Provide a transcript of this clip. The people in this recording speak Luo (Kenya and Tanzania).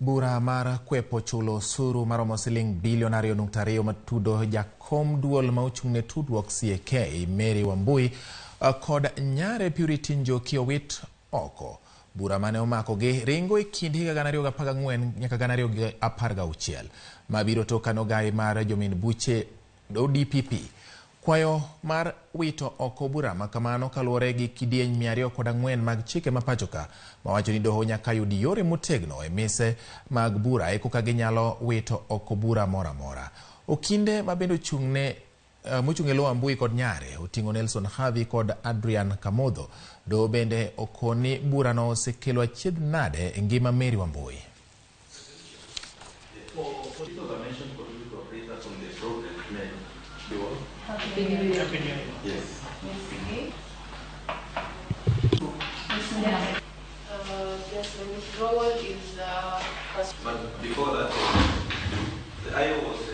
Bura mar kwepo chulo osuru maromo siling bilion 2.2 matudo jakom duol ma ochung' ne tudruok CAK Mary Wambui kod nyare Purity Njoki owit oko. Bura mane omakogi ringo e kind higa 2014 nyaka 2016 mabiro tok kane ogai mar jomin buche ODPP kwayo mar wito oko bura makamano kaluwore gi kidieny 204 mag chike ma pachoka mawacho ni doho nyaka yud yore motegno e mise mag bura eka ginyalo wito oko bura moro amora. Okinde ma bende ochung'ne mochung' e lo Wambui kod nyare oting'o Nelson Havi kod Adrian Kamodho. Doho bende okoni burano osekelo achiedh nade e ngima Mary Wambui. For those I mentioned for you to appraise us on the progress made. Happy New Year. Happy New Year. Yes. Yes, the withdrawal is But before that, the IO was